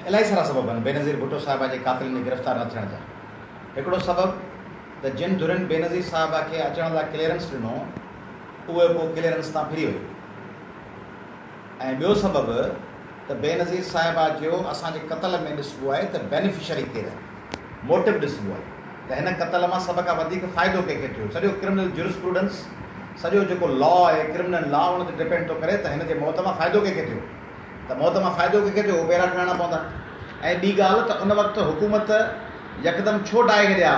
الاهي سارا سبب آهن بينظير ڀٽو صاحبه جي قاتلن جي گرفتار نه ٿيڻ جا. هڪڙو سبب ته جن ڌرين بينظير صاحبه کي اچڻ لاء ڪليئرنس ڏنو اهي پوء ڪليئرنس تان ڦري ويون ۽ ٻيو سبب ته بينظير صاحبه جو اسان جي قتل ۾ ڏسبو آهي ته بينيفشري ڪير آهي، موٽو ڏسبو آهي ته هن قتل مان سڀ کان وڌيڪ فائدو ڪنهن کي ٿيو. سڄو ڪرمنل جورسپروڊنس، سڄو جيڪو لا آهي ڪرمنل لا ان تي ڊپينڊ ٿو ڪري ته هن جي موت مان فائدو ڪنهن کي ٿيو. ته موت مان فائدو ڪنهن کي ٿيو اهو پيرا کڻڻا پوندا ۽ ٻي ڳالهه ته ان وقت حڪومت يڪدم ڇو ڊاهي ڇڏيا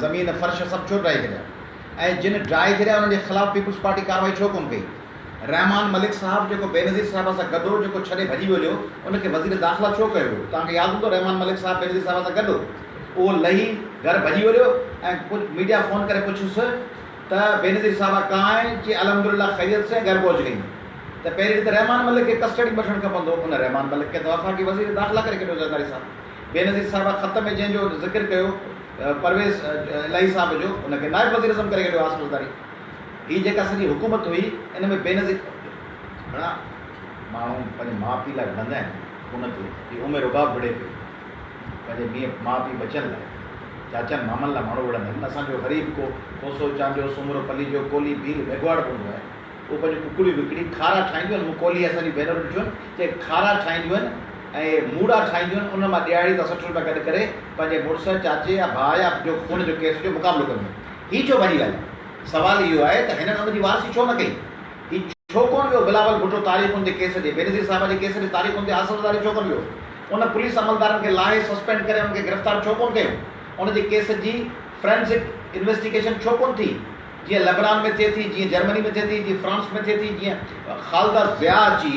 زمين فرش سڀ ڇو ڊاهي ڇڏيا ۽ جن ڊاهي ڇڏيا انهن جي خلاف پيپلز پارٽي ڪارروائي ڇو ڪونه ڪئي رحمان ملڪ صاحب جيڪو بينظير صاحب سان گڏ هو جيڪو ڇڏي ڀڄي ويو هليو ان کي وزير داخلا ڇو ڪيو ويو توهان کي ياد هوندو رحمان ملڪ صاحب بينظير صاحب سان گڏ هو اهو لهي گهر ڀڄي ويو هليو ۽ ميڊيا فون ڪري پڇيس ته بينظير صاحبه ڪهان هين چي الحمدلله خيريت سي گهر پهچ گئي ته پهرين ته رحمان ملڪ کي ڪسٽڊي ۾ وٺڻ کپندو هو ان رحمان ملڪ کي ته وفاقي وزير داخلا ڪري ڪڍيو زرداري صاحب بينظير صاحبه خط ۾ جنهن جو ذڪر ڪيو پرويز الاهي صاحب جو ان کي نائب وزير اعظم ڪري ڪڍيو آصف زرداري هي جيڪا سڄي حڪومت هئي ان ۾ بينظير گهڻا ماڻهو پنهنجي ماء پيء لاء وڙهندا آهن ان تي هي ام رباب وڙهي پئي پنهنجي ميء ماء پيء ٻچن لاء، چاچن مامن لاء ماڻهو وڙهندا آهن. اسان جو غريب ڪو کوسو، چانڊيو، سومرو، پليجو، ڪولهي، ڀيل، ميگهواڙ به هوندو آهي. اهو پنهنجون ڪڪڙيون وڪڻي کارا ٺاهينديون آهن. مون ڪولهي اسان جون ڀينرون ڏٺيون آهن، جيڪي کارا ٺاهينديون آهن ۽ موڙا ٺاهينديون آهن، انهن مان ڏهاڙي تان 60 روپيا گڏ ڪري پنهنجي مڙس، چاچي يا ڀاء يا جو خون جو ڪيس هجي مقابلو ڪنديون آهن. هي ڇو ڀڄي ويا؟ سوال اهو آهي ته هنن ان جي وارثي ڇو نه ڪئي؟ هي ڇو ڪونه ويو بلاول ڀٽو تاريخن تي ڪيس ڏي، بينظير صاحبه جي ڪيس جي تاريخن تي آصف زرداري ڇو ڪونه ويو؟ ان پوليس عملدارن کي لاهي سسپينڊ ڪري انهن کي گرفتار ڇو ڪونه ڪيو؟ ان جي ڪيس جي فرينزڪ انويسٽيگيشن ڇو ڪونه ٿي؟ جيئن لبنان ۾ ٿئي ٿي، جيئن جرمني ۾ ٿئي ٿي، جيئن فرانس ۾ ٿئي ٿي، جيئن خالده ضياء جي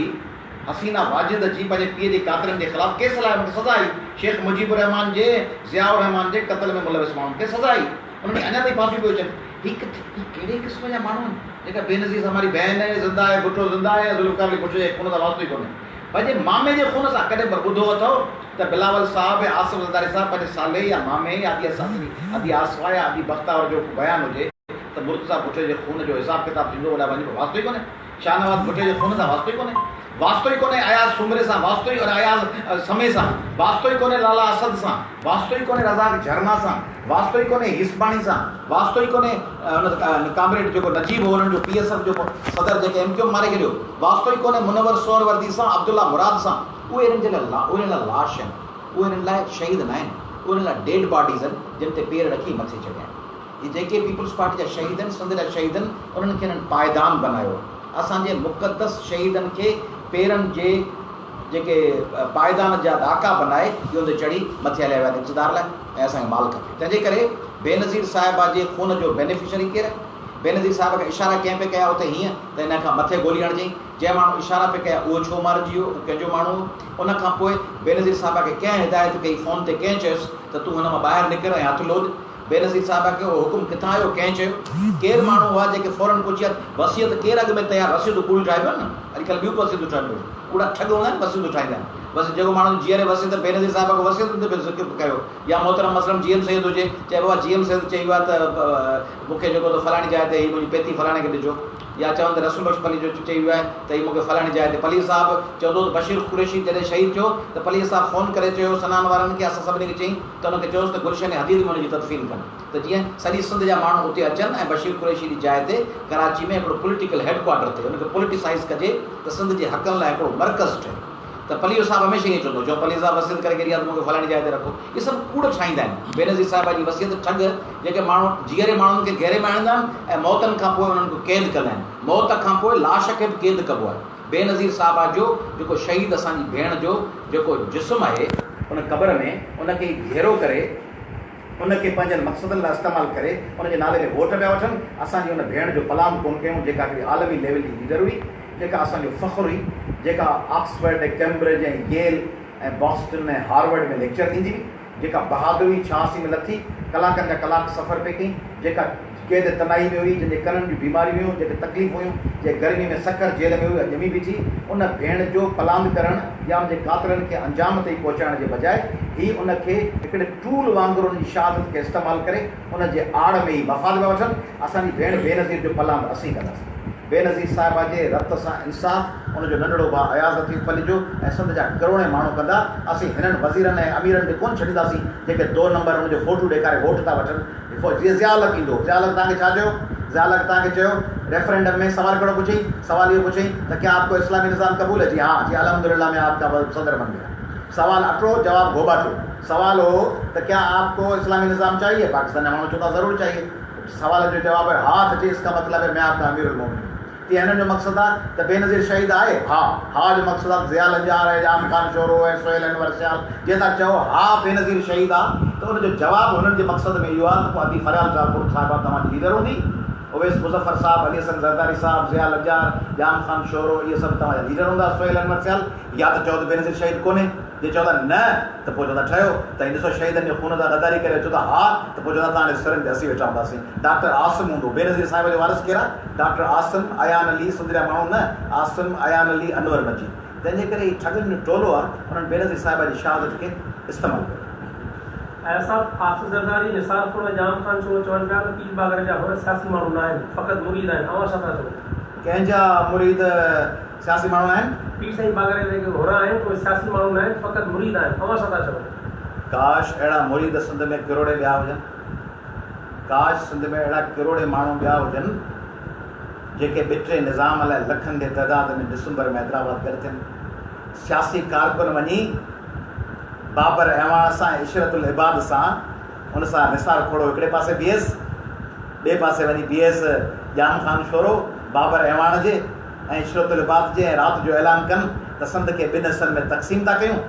حسينه واجد جي پنهنجي پيء جي قاتلن جي خلاف ڪيس هلايو انهن کي سزا آئي، شيخ مجيب الرحمان جي ضياء الرحمان جي قتل ۾ ملوث ماڻهن کي سزا آئي، انهن کي اڃا تائين ڦاسيون پيون اچن. هي ڪٿي هي ڪهڙي قسم جا ماڻهو آهن جيڪا بينظير هماري بهن هي زنده هي ڀٽو زنده هي ذوالفقار علي ڀٽو جي خون سان واسطو ئي ڪونهي. پنهنجي مامي جي خون سان ڪڏهن پر ٻڌو اٿئو ته بلاول صاحب ۽ آصف زرداري صاحب پنهنجي سالي يا مامي يا ادي اساسي ادي آصفه يا ادي بختاور جو ڪو بيان هجي ته مرتضيٰ ڀٽي جي خون جو حساب ڪتاب ٿيندو وڏا وڃي پر واسطو ئي ڪونهي شاهنواز ڀٽي جي خون سان واسطو ئي ڪونهي واسطو ئي ڪونهي اياز سومري سان واسطو ئي اياز سمي سان واسطو ئي ڪونهي لالا اسد سان واسطو ئي ڪونهي رزاق جھرنا سان واسطو ئي ڪونهي هيسباڻي سان واسطو ئي ڪونهي ان ڪامريڊ جيڪو نجيب هو انهن جو پي ايس ايف جو صدر جيڪي ايم ڪيو ايم ماري ڇڏيو واسطو ئي ڪونهي منور سهروردي سان عبدالله مراد سان اهي انهن جي لاء اهي انهن لاء لاش آهن اهي انهن لاء شهيد ناهن اهي انهن لاء ڊيڊ باڊيز آهن جن تي پير رکي مٿي چڙهيا آهن هي جيڪي پيپلز پارٽي جا شهيد آهن سنڌ جا شهيد آهن انهن کي انهن پائدان بنايو اسان جي مقدس شهيدن کي پيرن جي جيڪي پائدان جا ڏاڪا بنائي اهي ان تي چڙهي مٿي هليا ويا آهن اقتدار لاء ۽ اسان کي مال کپي تنهن جي ڪري بينظير صاحبه جي خون جو بينيفشري ڪير آهي؟ بينظير صاحبه کي اشارا ڪنهن پئي ڪيا اتي هيئن ته هن کان مٿي گولي هڻجئين جنهن ماڻهو اشارا پئي ڪيا اهو ڇو مارجي ويو اهو ڪنهن جو ماڻهو هو ان کان پوء بينظير صاحبه کي ڪنهن هدايت ڪئي فون تي ڪنهن چيس ته تون هن مان ٻاهر نڪر ۽ هٿ لوڏ بينظير صاحبه کي اهو حڪم ڪٿان آيو ڪنهن چيو؟ ڪير ماڻهو هئا جيڪي فورن پهچي ويا؟ وصيت ڪير اڳ ۾ تيار وصيتون ڪوڙيون ٺاهبيون آهن نه اڄڪلهه ٻيون به وصيتون ٺهن پيون ڪوڙا ٺڳ هوندا آهن وصيتون ٺاهيندا آهن بس جيڪو ماڻهو جيئري وصيت بينظير صاحبه کي وصيتن تي به ذڪر ڪيو يا محترم مثلاً جي ايم سيد هجي چئي بابا جي ايم سيد چئي ويو آهي ته مون کي جيڪو ته فلاڻي جاء تي هي منهنجي پيتي فلاڻي کي ڏجو يا چون ته رسول بخش پليجو چئي ويو آهي ته هي مون کي فلاڻي جاء تي پليجي صاحب چوندو هو ته بشير قريشي جڏهن شهيد ٿيو ته پليجي صاحب فون ڪري چيو سنان وارن کي اسان سڀني کي چيائين ته انهن کي چيوس ته گلشن حديد ۾ ان جي تدفين ڪن ته جيئن سڄي سنڌ جا ماڻهو اتي اچن ۽ بشير قريشي جي جاء تي ڪراچي ۾ هڪڙو پوليٽيڪل هيڊ ڪوارٽر ٿئي ان کي پوليٽيسائيز ڪجي ته سنڌ جي حقن لاء هڪڙو مرڪز ٺهي ته پليجو صاحب هميشه ائين چوندو هو چيو پليجو صاحب وصيت ڪري ڪري آ ته مون کي فلاڻي جاء تي رکو اهي سڀ ڪوڙ ٺاهيندا آهن بينظير صاحبه جي وصيت ٺڳ جيڪي ماڻهو جيئري ماڻهن کي گهيري ۾ آڻيندا آهن ۽ موتن کان پوء انهن کي قيد ڪندا آهن موت کان پوء لاش کي به قيد ڪبو آهي بينظير صاحبه جو جيڪو شهيد اسان جي ڀيڻ جو جيڪو جسم آهي ان قبر ۾ ان کي گهيرو ڪري ان کي پنهنجن مقصدن لاء استعمال ڪري ان جي نالي ۾ ووٽ پيا وٺن اسان جي ان ڀيڻ جو پلاند ڪونه ڪيون جيڪا هڪڙي عالمي ليول جي ليڊر هئي جيڪا اسان جو فخر هئي جيڪا Oxford ۽ Cambridge ۽ Yale ۽ باسٽن ۽ Harvard ۾ lecture ڏيندي هئي جيڪا بهادر هئي، 86 ۾ لٿي، ڪلاڪن جا ڪلاڪ سفر پئي ڪئي، جيڪا قيد تنهائي ۾ هئي، جنهن جي ڪنن جون بيماريون هيون، جنهن کي تڪليف هيون، جنهن گرمي ۾ سکر جيل ۾ هئي، اها ڄمي بيٺي، ان ڀيڻ جو پلاند ڪرڻ يا ان جي قاتلن کي انجام تائين پهچائڻ جي بجاء هي ان کي هڪڙي ٽول وانگر ان جي شهادت کي استعمال ڪري ان جي آڙ ۾ هي مفاد پيا وٺن، اسان جي ڀيڻ بينظير جو پلاند اسين ڪنداسين. بينظير صاحبه جي رت سان انصاف ان جو ننڍڙو ڀاء اياز لطيف پليجو ۽ سنڌ جا ڪروڙين ماڻهو ڪندا. اسين هنن وزيرن ۽ اميرن کي ڪونه ڇڏينداسين جيڪي دو نمبر ان جو فوٽو ڏيکاري ووٽ ٿا وٺن. جيئن ضياء الحق ايندو هو. ضياء الحق توهان کي ڇا چيو؟ ضياء الحق توهان کي چيو ريفرنڊم ۾ سوال ڪهڙو پڇيئي؟ سوال اهو پڇيئي ته ڪيا آپ ڪو اسلامي نظام قبول هي؟ جي ها. جي الحمدلله مين آپ ڪا صدر بن گيا. سوال اٽو جواب گهوٻاٽو. سوال هو ته ڪيا آپ ڪو اسلامي نظام چاهيي؟ پاڪستان جا ماڻهو چون ٿا ضرور چاهيي. سوال جو جواب آهي ها ته چي اس ڪا مطلب هي مين آپ ڪا امير المومنين. تيئن هنن جو مقصد آهي ته بينظير شهيد آهي؟ ها. ها جو مقصد آهي ته ضياء لنجار ۽ ڄام خان شورو ۽ سهيل انور سيال جي ٿا چئو ها بينظير شهيد آ ته ان جو جواب هنن جي مقصد ۾ اهو آهي ته پوء ادي فريال ٽالپر صاحبه توهان جي ليڊر هوندي، اويس مظفر صاحب، علي حسن زرداري صاحب، ضياء لنجار، ڄام خان شورو اهي سڀ توهان جا ليڊر هوندا، سهيل انور سيال يا ته چئو ته بينظير شهيد ڪونهي. جي چئو ٿا نه ته پوء چوندا ٺهيو ته هي ڏسو شهيدن جي خون سان غداري ڪري اچو ٿا ها ته پوء چوندا توهان جي سرن تي اسين ويٺا هونداسين. ڊاڪٽر عاصم هوندو. بينظير صاحب جو وارث ڪير آهي؟ ڊاڪٽر عاصم، ايان علي، سنڌ جا ماڻهو نه، عاصم، ايان علي، انور مجيد. تنهن جي ڪري هي ٺڳن جو ٽولو آهي انهن بينظير صاحبه جي شهادت کي استعمال ڪيو. اياز صاحب، آصف زرداري، نثار کهڙو ۽ ڄام خان شورو چون پيا ته پير پاڳاري جا حر سياسي ماڻهو نه آهن، فقط مريد آهن، اوهان ڇا ٿا چئو؟ ڪنهن جا مريد سياسي ماڻهو آهن؟ پير سائين پاڳاري جا جيڪي حر آهن اهي سياسي ماڻهو نه آهن فقط مريد آهن اوهان ڇا ٿا چئو؟ ڪاش اهڙا مريد سنڌ ۾ ڪروڙين ٻيا هجن. ڪاش سنڌ ۾ اهڙا ڪروڙين ماڻهو ٻيا هجن جيڪي ٻٽي نظام لاء لکن جي تعداد ۾ ڊسمبر ۾ حيدرآباد گڏ ٿين. سياسي ڪارڪن وڃي بابر اعواڻ سان ۽ عشرت العباد سان ان سان نثار کهڙو هڪڙي پاسي بيهيس، ٻئي پاسي وڃي بيهيس ڄام خان شورو، بابر اعواڻ جي ۽ عشرت العباد جي ۽ رات جو اعلان ڪن ته سنڌ کي ٻن حصن ۾ تقسيم ٿا ڪيون.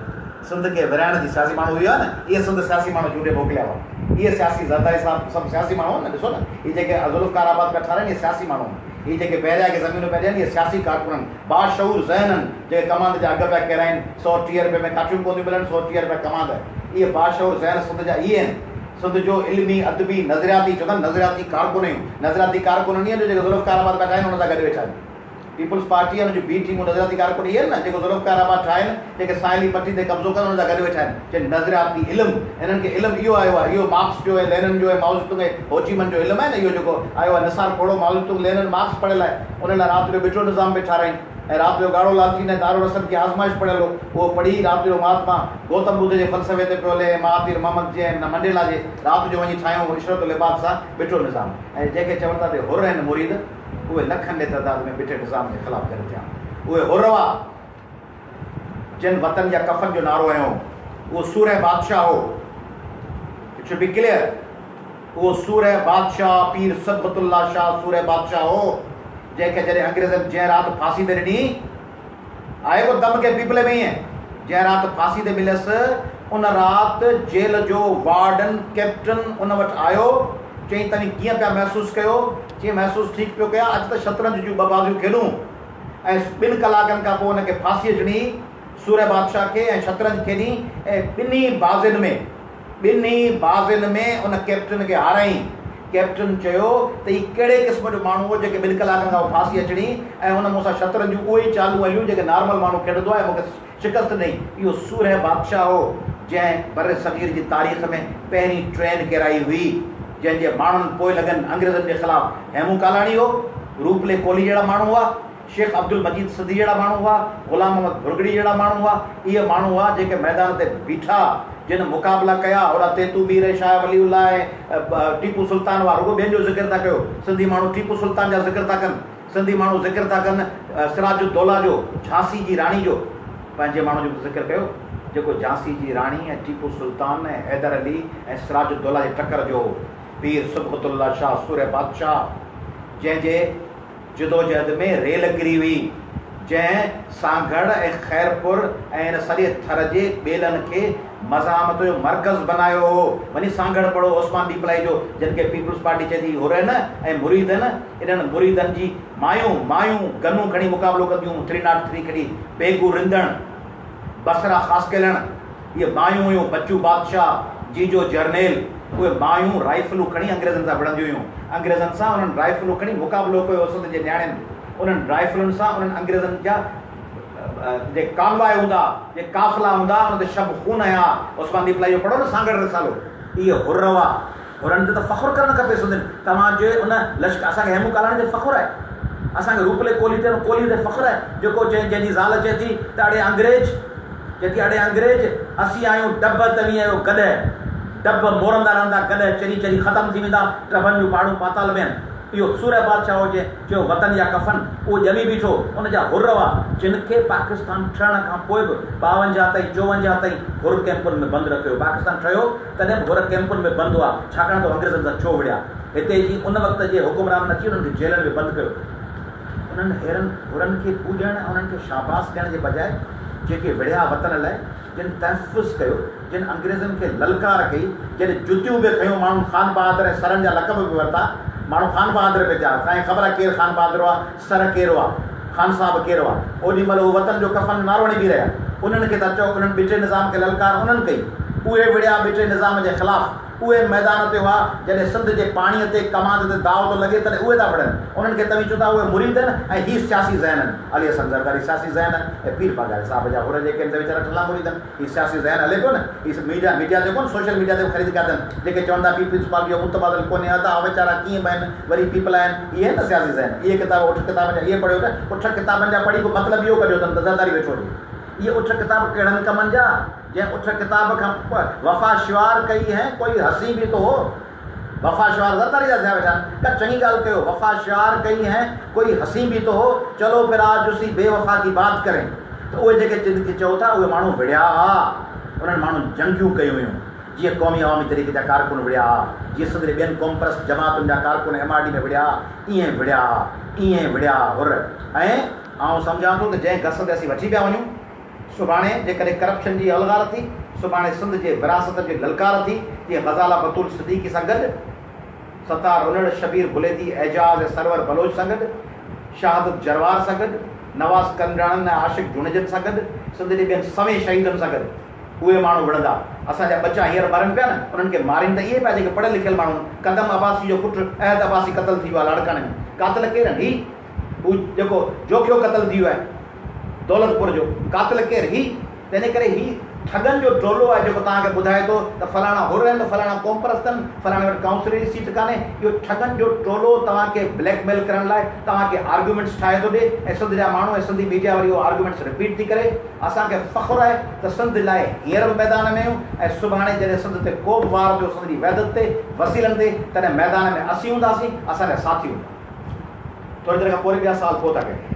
سنڌ کي ورهائڻ جي سياسي ماڻهو اهي هئا نه، اهي سنڌ سياسي ماڻهو چونڊي موڪليا هئا. اهي سياسي زرداري صاحب سڀ سياسي ماڻهو آهن نه، ڏسو نه اهي جيڪي ذوالفقار آباد پيا ٺاراهن اهي سياسي ماڻهو آهن. اهي جيڪي بحريا کي زمينون پيا ڏين اهي سياسي ڪارڪن آهن، باشعور ذهن آهن جيڪي ڪماند جا اگهه پيا ڪيرائين، 130 رپئي ۾ ڪاٺيون ڪونه ٿيون ملن، 130 رپيا ڪماند. اهي باشعور ذهن سنڌ جا اهي آهن. سنڌ جو علمي، ادبي، نظرياتي، چوندا آهن نظرياتي ڪارڪن آهيون، نظرياتي ڪارڪن انهي آهن جو جيڪي ذوالفقار آباد پيا ٺاهين انهن سان گڏ ويٺا آهيون. پيپلز پارٽي ۽ ان جون بي ٽيمون نظرياتي ڪارڪن اهي آهن نه جيڪو ذوالفقار آباد ٺاهين، جيڪي ساحلي پٽي تي قبضو ڪن انهن سان گڏ ويٺا آهن. چي نظرياتي علم، هنن کي علم اهو آيو آهي، اهو مارڪس جو ۽ لينن جو ۽ مائوزيتنگ ۽ هوچيمن جو علم آهي نه اهو جيڪو آيو آهي نثار کهڙو مائوزيتنگ لينن مارڪس پڙهيل آهي ان لاء رات جو ٻٽو نظام به ٺارايائين ۽ رات جو ڳاڙهو لالٽين ۽ ڪارو رسن کي آزمائش پڙهيل هو اهو پڙهي رات جو مهاتما گوتم ٻڌ جي فلسفي تي پيو هلي ۽ مهاتير محمد جي ۽ منڊيلا جي رات جو وڃي ٺاهيون عشرت العباد سان ٻٽو نظام ۽ جنهن کي چون ٿا ته حر آهن مريد اهي لکن جي تعداد ۾ ٻٽي نظام جي خلاف گڏ ٿيا. اهي حر هئا، جن وطن يا ڪفن جو نعرو هنيو هو. اهو سورهيه بادشاهه هو. It should be clear. اهو سورهيه بادشاهه پير صبغت الله شاهه سورهيه بادشاهه هو، جنهن کي جڏهن انگريزن جنهن رات ڦاسي تي ڏني، آهي ڪو دم ڪنهن پيپلي ۾ ائين؟ جنهن رات ڦاسي تي مليس، ان رات جيل جو وارڊن ڪئپٽن ان وٽ آيو، چيائين توهين ڪيئن پيا محسوس ڪيو؟ چيائين محسوس ٺيڪ پيو ڪيان، اچ ته شطرنج جون ٻه بازيون کيڏون. ۽ ٻن ڪلاڪن کان پوء ان کي ڦاسي اچڻي سورهيه بادشاهه کي ۽ شطرنج کيڏي ۽ ٻنهي بازين ۾ ٻنهي بازين ۾ ان ڪئپٽن کي هارايائين. ڪئپٽن چيو ته هي ڪهڙي قسم جو ماڻهو هو جيڪي ٻن ڪلاڪن کان پوء ڦاسي اچڻي ۽ هن مون سان شطرنج جون اهي ئي چالون هليون جيڪي نارمل ماڻهو کيڏندو آهي ۽ مون کي شڪست ڏنئي. اهو سورهيه بادشاهه هو جنهن برصغير جي تاريخ ۾ پهرين ٽرين ڪيرائي هئي جنهن جي ماڻهن پوئلڳن انگريزن جي خلاف هيمون ڪالاڻي هو، روپلي ڪولهي جهڙا ماڻهو هئا. شيخ عبدالمجيد سنڌي جهڙا ماڻهو هئا، غلام محمد ڀرڳڙي جهڙا ماڻهو هئا، اهي ماڻهو هئا جيڪي ميدان تي بيٺا، جن مقابلا ڪيا، هوڏانهن تيتو مير ۽ شاهه ولي الله ۽ ٽيپو سلطان هئا، رڳو ٻين جو ذڪر ٿا ڪيو، سنڌي ماڻهو ٽيپو سلطان جا ذڪر ٿا ڪن، سنڌي ماڻهو ذڪر ٿا ڪن سراج الدوله جو، جهانسي جي راڻي جو، پنهنجي ماڻهن جو به ذڪر ڪيو، جيڪو جهانسي جي راڻي ۽ ٽيپو سلطان ۽ حيدر علي ۽ سراج الدوله جي ٽڪر جو هو، پير صبغت الله شاهه سورهيه بادشاهه، جنهن جي. جدوجهد ۾ ريل ڪري هئي، جنهن سانگهڙ ۽ خيرپور ۽ هن سڄي ٿر جي ٻيلن کي مزاحمت جو مرڪز بنايو هو. وڃي سانگهڙ پڙهو عثمان ڏيپلائي جو، جن کي پيپلز پارٽي چئي ٿي حر آهن ۽ مريد آهن، انهن مريدن جي مايون، مايون گنون کڻي مقابلو ڪنديون هيون، ٿري not three کڻي، بيگو رندڻ، بصرا خاصخيلڻ، اهي مايون هيون، بچو بادشاهه، جيجو جرنيل، اهي مايون رائفلون کڻي انگريزن سان وڙهنديون هيون. انگريزن سان انهن رائفلون کڻي مقابلو ڪيو سنڌ جي نياڻين. انهن رائفلن سان انهن انگريزن جا جي ڪانواء هوندا، جي قافلا هوندا، ان تي شب خون هنيا. عثمان ڏيپلائي جو پڙهو نه سانگهڙ رسالو. اهي حر هئا. حرن تي ته فخر ڪرڻ کپي سنڌين. توهان جي ان لشڪر اسان کي هيمون ڪالاڻي تي فخر آهي. اسان کي روپلي ڪولهي تي ڪولهي تي فخر آهي جيڪو چئي جنهن جي زال چئي ٿي ته اڙي انگريز چئي ٿي اڙي انگريز اسين آهيون ڊڀ توهين آهيو گڏهه ڊڀ مورندا رهندا گڏهه چري چري ختم ٿي ويندا ڊڀن جون پاڙون پاتال ۾ آهن اهو سورهيه بادشاهه هو جنهن چيو وطن يا ڪفن اهو ڄمي بيٺو ان جا حر هئا جن کي پاڪستان ٺهڻ کان پوء به 52 تائين 54 تائين حر ڪئمپن ۾ بند رکيو ويو پاڪستان ٺهيو تڏهن به حر ڪئمپن ۾ بند هئا ڇاڪاڻ ته هو انگريزن سان ڇو وڙهيا هتي جي ان وقت جي حڪمرانن اچي انهن کي جيلن ۾ بند ڪيو. انهن هيرن حرن کي پوڄڻ ۽ انهن کي شاباس ڏيڻ جي بجاء جيڪي وڙهيا وطن لاء، جن تحفظ ڪيو، جن انگريزن کي للڪار ڪئي، جن جتيون به کنيون، ماڻهن خان بهادر ۽ سرن جا لقب به ورتا، ماڻهو خان بهادر به ٿيا، کانئن خبر آهي ڪير خان بهادر هئا، سر ڪير هئا، خان صاحب ڪير هئا، اوڏي مهل هو وطن جو ڪفن جو نعرو هڻي بيهي رهيا، انهن کي ٿا چئو انهن ٻٽي نظام کي للڪار انهن ڪئي، اهي وڙهيا ٻٽي نظام جي خلاف. اهي ميدان تي هئا، جڏهن سنڌ جي پاڻيء تي ڪماند تي داء ٿو لڳي، تڏهن اهي ٿا وڙهن. انهن کي توهين چئو ٿا اهي مريد آهن ۽ هي سياسي ذهن آهن. علي حسن زرداري سياسي ذهن آهن ۽ پير پاڳاري صاحب جا حر جيڪي آهن سي ويچارا ٺلها مريد آهن. هي سياسي ذهن هلي پيو نه، هي ميڊيا ميڊيا تي ڪونه سوشل ميڊيا تي به خريد ڪيا اٿن، جيڪي چون ٿا پيپلز پارٽي جو متبادل ڪونهي، ادا ويچارا ڪيئن به آهن وري پيپل آهن، اهي آهن نه سياسي ذهن. اهي ڪتاب اٺ ڪتابن جا اهي پڙهيو ته اٺ ڪتابن جا پڙهي پوء مطلب اهو ڪڍيو اٿن ته زرداري ويٺو هجي. اهي اٺ ڪتاب ڪهڙن ڪمن جا؟ جنهن اٺ ڪتاب کان وفا شعار ڪئي هين ڪوئي حسين به تو هو وفا شعار زرداري جا ٿيا ويٺا آهن ڪا چڱي ڳالهه ڪيو وفا شعار ڪئي هين ڪوئي حسين به تو هو چلو پھر آج اسي بي وفا ڪي بات ڪرين ته اهي جيڪي جن کي چئو ٿا اهي ماڻهو وڙهيا ها انهن ماڻهن جنگيون ڪيون هيون جيئن قومي عوامي تحريڪ جا ڪارڪن وڙهيا ها جيئن سنڌ جي ٻين قومپرست جماعتن جا ڪارڪن ايم آر ڊي ۾ وڙهيا ها ائين وڙهيا ها ائين وڙهيا ها حر ۽ آئون سمجهان ٿو ته جنهن گس تي اسين وٺي پيا وڃون سڀاڻي جيڪڏهن ڪرپشن جي الغار ٿي، سڀاڻي سنڌ جي وراثت جي للڪار ٿي، جيئن غزاله بتول صديقي سان گڏ، ستار انڙ، شبير بليدي، اعجاز ۽ سرور بلوچ سان گڏ، شهادت جروار سان گڏ، نواز ڪنڊراڻن ۽ عاشق جوڻيجن سان گڏ، سنڌ جي ٻين سوين شهيدن سان گڏ اهي ماڻهو وڙهندا. اسان جا ٻچا هينئر مرن پيا نه، انهن کي مارين ته اهي پيا جيڪي پڙهيل لکيل ماڻهو آهن. قدم عباسي جو پٽ احد عباسي قتل ٿي ويو آهي لاڙڪاڻي ۾. قاتل ڪير آهن؟ هي. هو جيڪو جوکيو قتل ٿي ويو آهي دولتپور جو قاتل ڪير؟ هي. تنهن ڪري هي ٺڳن جو ٽولو آهي جيڪو توهان کي ٻڌائي ٿو ته فلاڻا حر آهن، فلاڻا قومپرست آهن، فلاڻي وٽ ڪائونسلر جي سيٽ ڪانهي. اهو ٺڳن جو ٽولو توهان کي بليڪ ميل ڪرڻ لاء توهان کي آرگيومينٽس ٺاهي ٿو ڏي ۽ سنڌ جا ماڻهو ۽ سنڌي ميڊيا وري اهو آرگيومينٽس رپيٽ ٿي ڪري. اسان کي فخر آهي ته سنڌ لاء هينئر به ميدان ۾ آهيون ۽ سڀاڻي جڏهن سنڌ تي ڪو به وار ٿيو سنڌ جي وحدت تي، وسيلن تي، تڏهن ميدان ۾ اسين هونداسين، اسان جا ساٿي هوندا. ٿوري دير کان پوء وري ٻيا سوال پوء ٿا ڪيون.